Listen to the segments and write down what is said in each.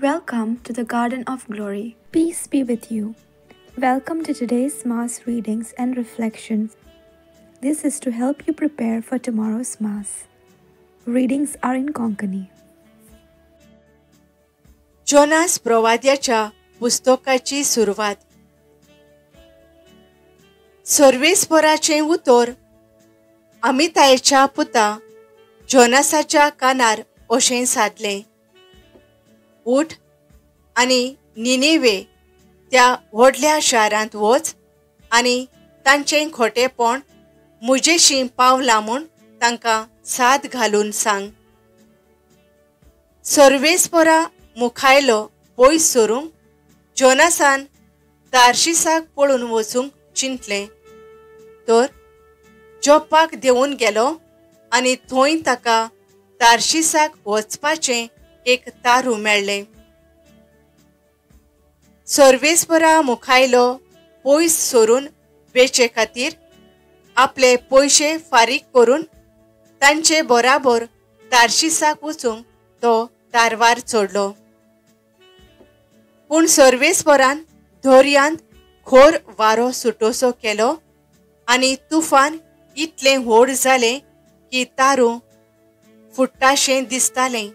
Welcome to the Garden of Glory. Peace be with you. Welcome to today's Mass readings and reflections. This is to help you prepare for tomorrow's Mass. Readings are in Konkani. Jonas प्रवाद्याच्या पुस्तकाची सुरवात. सर्वेस्पराचें उतर अमितायच्या पुता जोनासाच्या कानार अशें सादलें, उठ आनी निनेवे त्या व्हडल्या शारांत वच आनी तांचें खोटेपण म्हजेशी पावलां म्हूण तांकां साद घालून सांग. सर्वेस्परा मुखायलो पयस सरूंक जोनासान तार्शिसाक पळून वचूंक चिंतलें, तर जोप्पाक देंवून गेलो आनी थंय ताका तार्शिसाक वचपाचें एक तारू मेळ्ळें. सर्वेस्परा मुखायलो पयस सरून वेचे खातीर आपले पयशे फारीक करून तांचे बराबर तार्शिसाक वचूंक तो तारवार चडलो. पूण सर्वेस्परान दर्यांत खोर वारो सुटोसो केलो आनी तुफान इतलें व्हड जालें की तारूं फुट्टाशें दिसतालें.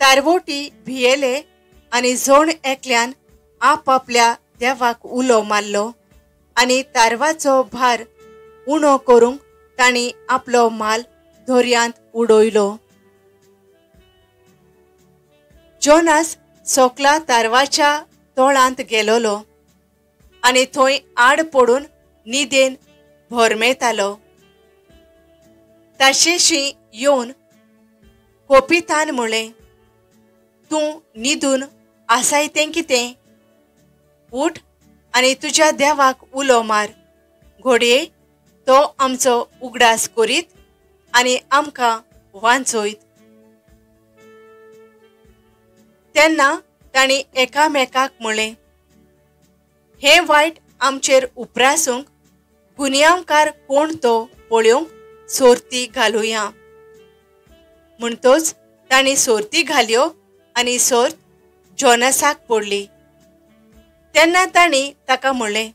तारवोटी भियेले आनी जण एकल्यान आपआपल्या देवाक उलो मारलो आनी तारवाचो भार उणो करूंक तांणी आपलो माल दर्यांत उडयलो. जोनास सोकला तारवाच्या तोळांत गेलोलो आनी थंय आड पडून न्हिदेन भरमेतालो. ताशेशी येवन कोपितान म्हळें, तूं न्हिदून आसाय तें कितें? उठ आनी तुज्या देवाक उलो मार, घडये तो आमचो उगडास करीत आनी आमकां वांचयत. तेन्ना तांणी एकामेकाक म्हळें, हें वायट आमचेर उप्रासूंक गुन्यांवकार कोण तो पळोवंक सोर्ती घालुया. म्हणटच तांणी सोर्ती घाल्यो आनी सोर्त जोनासाक पडली. तेन्ना तांणी ताका म्हणलें,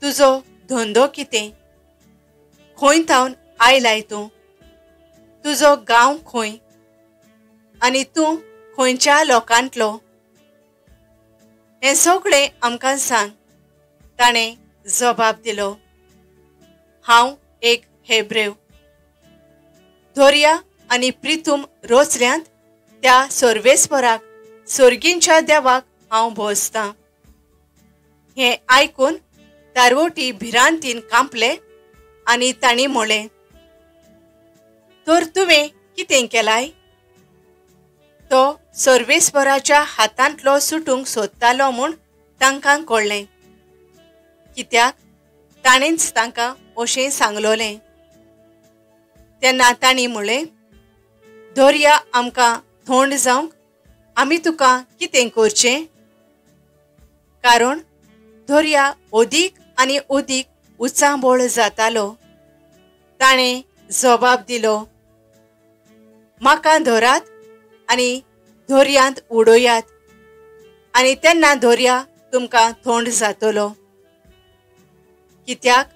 तुजो धंदो कितें? खंय थावन आयलाय तूं? तुजो गांव खंय आनी तूं खंयच्या लोकांतलो? हें सगळें आमकां सांग. ताणें जबाब दिलो, हांव एक हेब्रेव. दर्या आनी प्रिथूम रोचल्यांत त्या सर्वेस्पराक, सर्गींच्या देवाक हांव भोसतां. हें आयकून तारवोटी भिरांतीन कांपले आनी तांणी म्हळें, तर तुवें कितें केलाय? तो सर्वेस्पराच्या हातांतलो सुटूंक सोदतालो म्हूण तांकां कळ्ळें, कित्याक ताणेंच तांकां अशें सांगलोलें. तेन्ना तांणी म्हळें, दर्या आमकां थंड जावंक आमी तुका कितें करचें? कारण दर्या अदीक आनी अदीक उचांबळ जातालो. ताणें जबाब दिलो, म्हाका धरात आनी दर्यांत उडयात आनी तेन्ना दर्या तुमकां थंड जातलो. कित्याक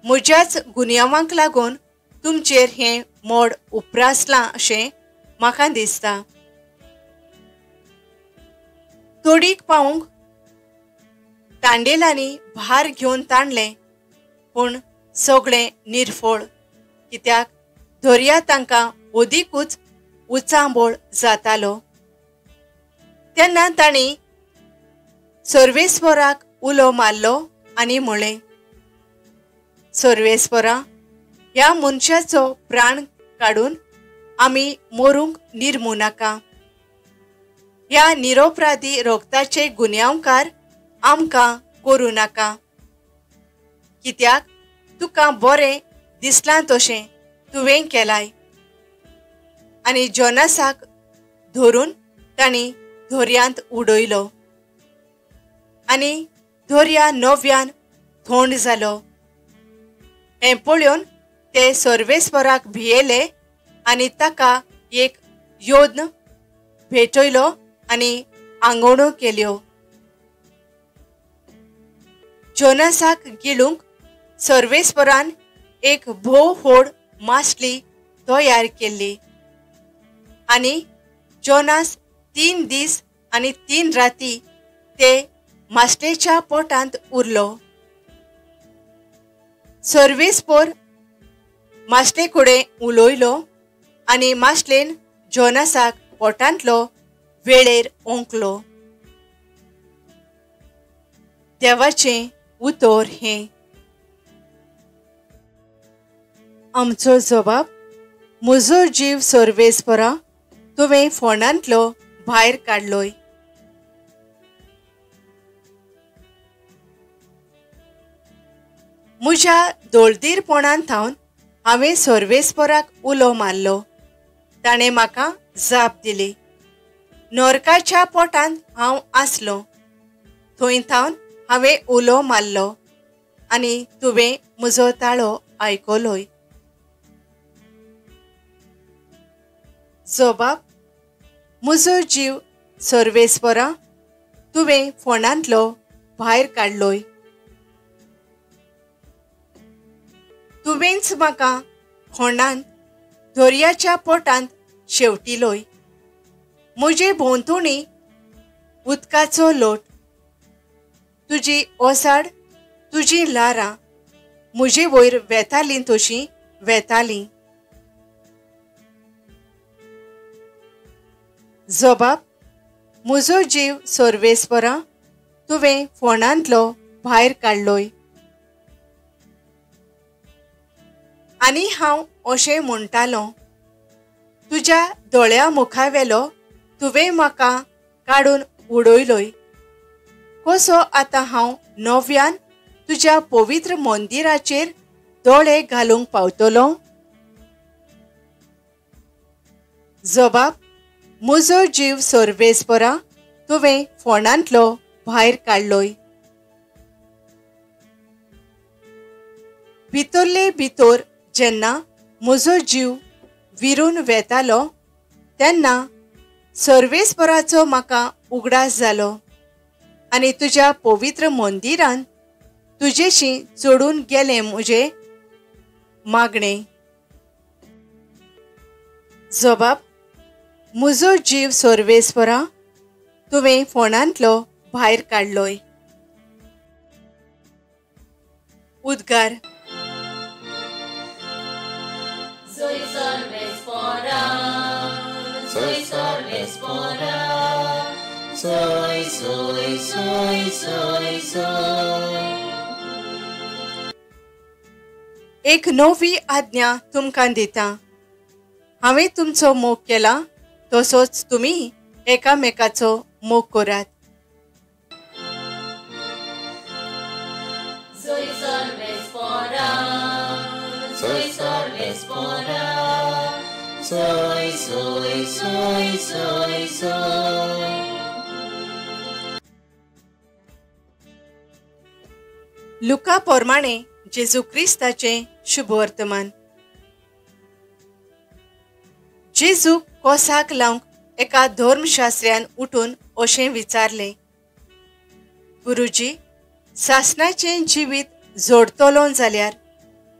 म्हज्याच गुन्यांवांक लागून तुमचेर हें मोड उप्रासलां अशें म्हाका दिसता. तोडीक पावूंक तांडेलांनी भार घेवन ताणलें, पूण सगळें निर्फळ, कित्याक दर्या तांकां अदिकूच उचांबळ जातालो. तेन्ना तांणी सर्वेस्पराक उलो मारलो आनी म्हळें, सर्वेस्परा, ह्या मनशाचो प्राण काडून आमी मरूंक निर्मू नाका. ह्या निरोपराधी रोगताचे गुन्यांवकार आमकां करूं नाका, कित्याक तुका बरें दिसलां तशें तुवें केलाय. आनी जोनासाक धरून तांणी दर्यांत उडयलो आनी दर्या नव्यान थंड जालो. हें पळोवन ते सर्वेस्पराक भियेले आनी ताका एक योद्न भेटयलो आनी आंगवण्यो केल्यो. जोनासाक गिळूंक सर्वेस्परान एक भोव व्हड मासली तयार केल्ली आनी जोनास 3 दीस आनी 3 राती ते मासलेच्या पोटांत उरलो. सर्वेस्पर मासले कडेन उलयलो आनी मासलेन जोनासाक पोटांतलो वेळेर ओंकलो. देवाचें उतर हें. आमचो जबाब, म्हजो जीव सर्वेस्परा तुवें फोंडांतलो भायर काडलोय. म्हज्या दोळदीरपणान थावन हांवें सर्वेस्पराक उलो मारलो. ताणें म्हाका जाप दिली. नरकाच्या पोटांत हांव आसलो, थंय थावन हांवें उलो मारलो आनी तुवें म्हजो ताळो आयकलोय. जबाब, म्हजो जीव सर्वेस्परा तुवें फोंडांतलो भायर काडलोय. तुवेंच म्हाका फोंडांत दर्याच्या पोटांत शेवटिलोय. म्हजे भोंवतणी उदकाचो लोट, तुजी ओसाड, तुजी ल्हारां म्हजे वयर वेतालीं तशीं वेतालीं. जबाब, म्हजो जीव सर्वेस्परा तुवें फोंडांतलो भायर काडलोय. आनी हांव अशें म्हणटालो, तुज्या दोळ्या मुखावेलो तुवें म्हाका काडून उडयलोय. कसो आतां हांव नव्यान तुज्या पवित्र मंदिराचेर दोळे घालूंक पावतलो? जबाब, म्हजो जीव सर्वेस्परा तुवें फोंडांतलो भायर काडलोय. भितरले भितर जेन्ना म्हजो जीव विरून वेतालो तेन्ना सर्वेस्पराचो म्हाका उगडास जालो आनी तुज्या पवित्र मंदिरान तुजेशी चडून गेलें म्हजें मागणें. जबाब, म्हजो जीव सर्वेस्परा तुवें फोंडांतलो भायर काडलोय. उद्गार. Soy Sarvespora, soy, soy, soy, soy, soy. एक नवी आज्ञा तुमकां दिता. हांवें तुमचो मोग केला तसोच तुमी एकामेकाचो मोग करात. Soy Sarvespora, soy Sarvespora, soy, soy, soy, soy, soy. लुका प्रमाणे जेजू क्रिस्ताचें शुभवर्तमान. जेजू कोसाक लावंक एका धर्मशास्त्र्यान उठून अशें विचारलें, गुरुजी, सासणाचें जिवीत जोडतलो जाल्यार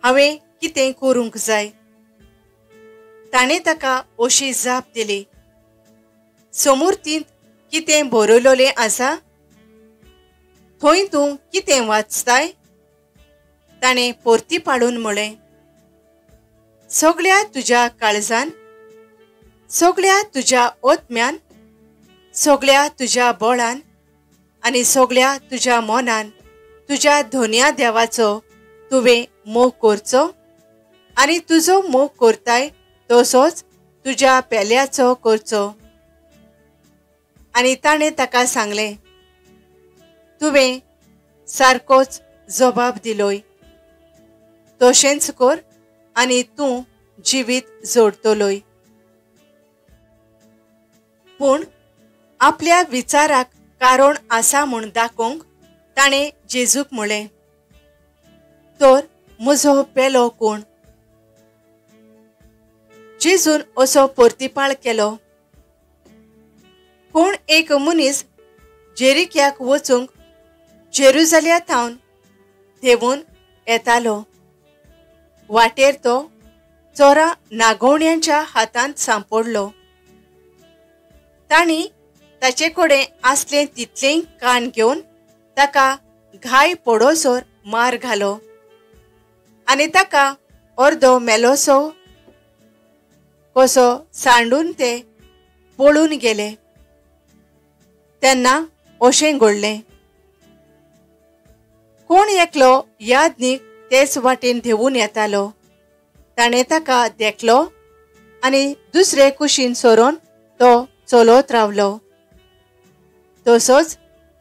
हांवें कितें करूंक जाय? ताणें ताका अशी जाप दिली, समुर्तींत कितें बरयलोलें आसा? थंय तूं कितें वाचताय? ताणें परती पाडून म्हळें, सगळ्या तुज्या काळजान, सगळ्या तुज्या ओत्म्यान, सगळ्या तुज्या बळान आनी सगळ्या तुज्या मनान तुज्या धोन्या देवाचो तुवें मोग करचो आनी तुजो मोग करताय तसोच तुज्या पेल्याचो करचो. आनी ताणें ताका सांगलें, तुवें सारकोच जबाब दिलोय, तशेंच कर आनी तूं जिवीत जोडतलोय. पूण आपल्या विचाराक कारण आसा म्हूण दाखोवंक ताणें जेजूक म्हळें, तर म्हजो पेलो कोण? जेजून असो परतिपाळ केलो, कोण एक मनीस जेरिक्याक वचूंक जेरुजाल्या थावन देंवून येतालो. वाटेर तो चोरां नागोवण्यांच्या हातांत सांपडलो. तांणी ताचे कडेन आसलें तितलेंय कान घेवन ताका घाय पडोसर मार घालो आनी ताका अर्दो मेलोसो कसो सांडून ते पळून गेले. तेन्ना अशें घडलें, कोण एकलो यादनीक तेच वाटेन देंवून येतालो. ताणें ताका देखलो आनी दुसरे कुशीन सरोन तो चलत रावलो. तसोच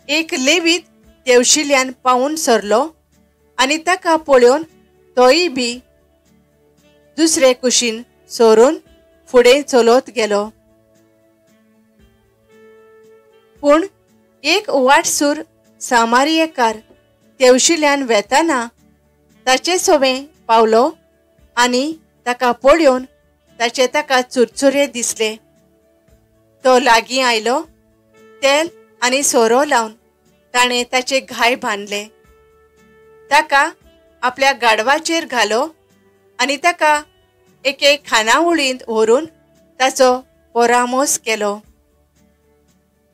एक लेवीत तेवशिल्यान पावून सरलो आनी ताका पळोवन तोय बी दुसरे कुशीन सरून फुडें चलत गेलो. पूण एक वाटसूर सामारियेकार तेवशिल्यान वेताना ताचे सोवें पावलो आनी ताका पळोवन ताचे ताका चुरचुरे दिसले. तो लागीं आयलो, तेल आनी सोरो लावन ताणें ताचे घाय बांदले, ताका आपल्या गाडवाचेर घालो आनी ताका एके खानावळींत व्हरून ताचो परामोस केलो.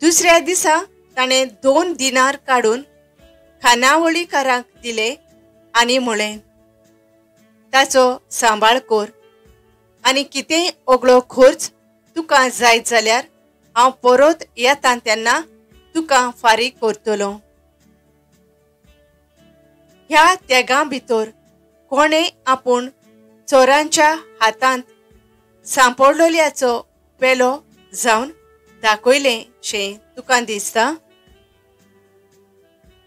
दुसऱ्या दिसा ताणें 2 दिनार काडून खानावळीकारांक दिले आनी म्हळें, ताचो सांबाळ कर आनी कितेंय ओगळो खर्च तुका जायत जाल्यार हांव परत येता तेन्ना तुका फारीक करतलो. ह्या त्यागां भितर कोणें आपूण चोरांच्या हातांत सांपडलोल्याचो पेलो जावन दाखयलें शें तुका दिसता?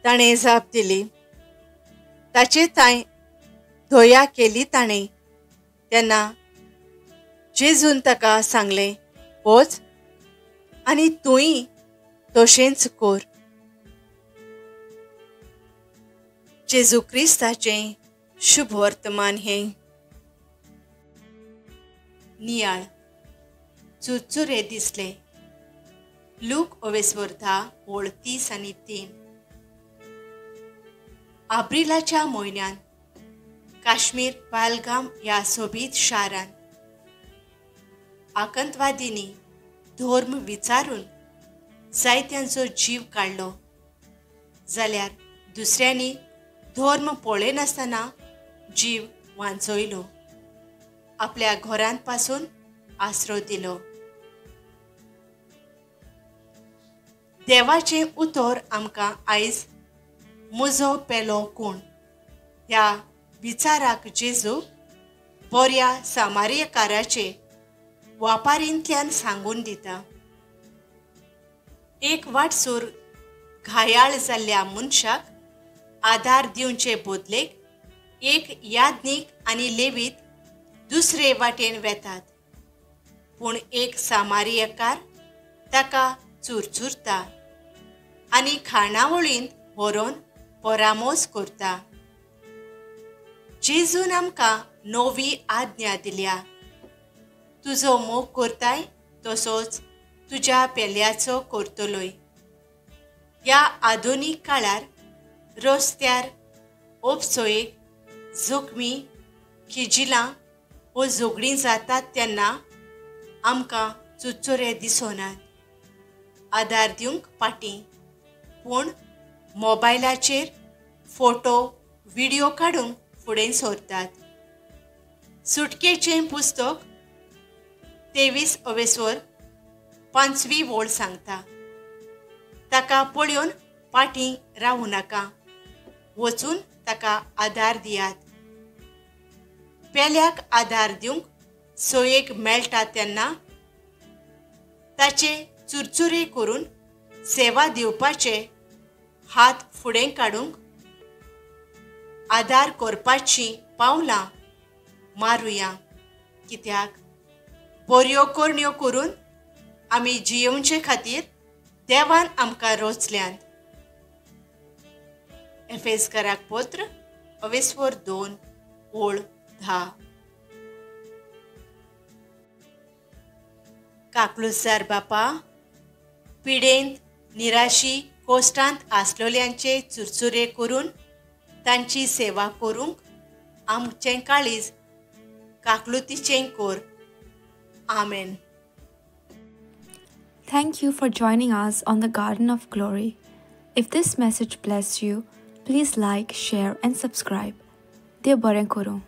ताणें जाप दिली, ताचे थांय दया केली ताणें. तेन्ना जेजून ताका सांगलें, वच आनी तूंय तशेंच कर. जेजू क्रिस्ताचें शुभ वर्तमान हें. नियाळ चुरचुरे दिसले. लूक ओवेस्वर 10 ओळ 30 आनी 3. आब्रिलाच्या म्हयन्यांत काश्मीर पहलगाम ह्या सोबीत शारांत आतंकवादींनी धर्म विचारून जायत्यांचो जीव काडलो, जाल्यार दुसऱ्यांनी धर्म पळयनासतना जीव वांचयलो, आपल्या घरांत पासून आसरो दिलो. देवाचें उतर आमकां आयज म्हजो पेलो कोण ह्या विचाराक जेजू बऱ्या सामार्यकाराचे वापारींतल्यान सांगून दिता. एक वाटसूर घायाळ जाल्ल्या मनशाक आधार दिवचे बदलेक एक याज्ञीक आनी लेवीत दुसरे वाटेन वेतात, पूण एक सामारियकार ताका चुरचुरता आनी खाणावळींत व्हरोन परामोस करता. जेजून आमकां नवी आज्ञा दिल्या, तुजो मोग करताय तसोच तुज्या पेल्याचो करतलोय. ह्या आधुनीक काळार रस्त्यार ओपसोयेक जखमी किजिलां वो झगडीं जातात तेन्ना आमकां चुरचुरे दिसनात, आदार दिवंक पाटी, पूण मोबायलाचेर फोटो व्हिडियो काडूंक फुडें सरतात. सुटकेचें पुस्तक 23 अवेस्वर 5वी वोळ सांगता, ताका पळोवन पाटी रावूं नाका, वचून ताका आदार दियात. पेल्याक आदार दिवंक सोयेक मेळटा तेन्ना ताचे चुरचुरे करून सेवा दिवपाचे हात फुडें काडूंक आदार करपाची पावलां मारुया. कित्याक बऱ्यो करण्यो करून आमी जियेवचे खातीर देवान आमकां रोचल्यांत. एफेसकराक पत्र अवेस्वर 2 ओळ 10. काकलुसार बापा, पिडेंत, निराशी, कोश्टांत आसलोल्यांचे चुरचुरे करून तांची सेवा करूंक आमचें काळीज काकलुतीचें कोर. आमेन. Thank you for joining us on the Garden of Glory. If this message blessed you, please like, share and subscribe. देव बरें करूं.